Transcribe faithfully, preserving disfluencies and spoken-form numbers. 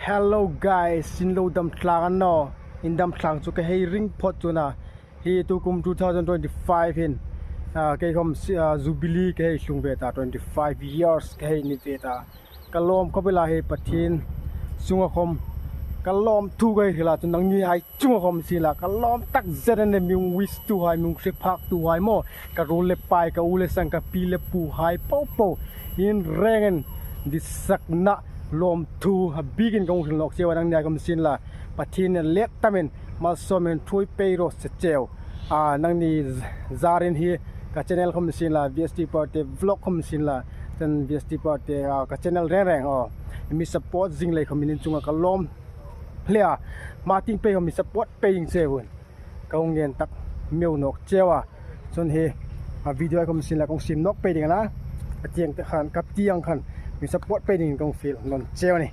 Hello guys, in lo dam tlang a ni naw? In dam tlang chu ka hei ring phawt chun a. Hi tukum two thousand twenty-five hin, ah, kei khawm si-, ah, Jubilee ka hei tlung ve ta, twenty-five years ka hei ni ve ta. Ka lawm khawp el a, hi Pathien chunga khawm ka lawmthu ka hei hril a, chun nangni hai chunga khawm sin la, ka lawm takzet a nih, mi hung wish tu hai, mi hung hre phak tu hai maw, ka ruol le pai, ka u le sang, ka pi le pu hai po po, in rengin ditsakna lawmthu a bikin ka hung hril nawk cheu a, nangni hai khawm sin la, Pathienin let tamin malsawmin ṭhuoi pei raw se cheu. Ah, nangni z-, zarin hi ka channel khawm sin la, V S T Pawrte vlog khawm sin la, chun V S T Pawrte, ah, ka channel reng reng, aw, mi support zing lei khawmin in chunga ka lawm hle a, hma tieng pei khawm mi support pei ding che hun ka hung ngen tak meu nawk cheu a. Chun hi, ah, video khawm sin la ka hung siem nawk pei ding a na. Ka tieng te khan, ka tieng khan mi support pei dingin ka hung fiel nawn cheu a nih.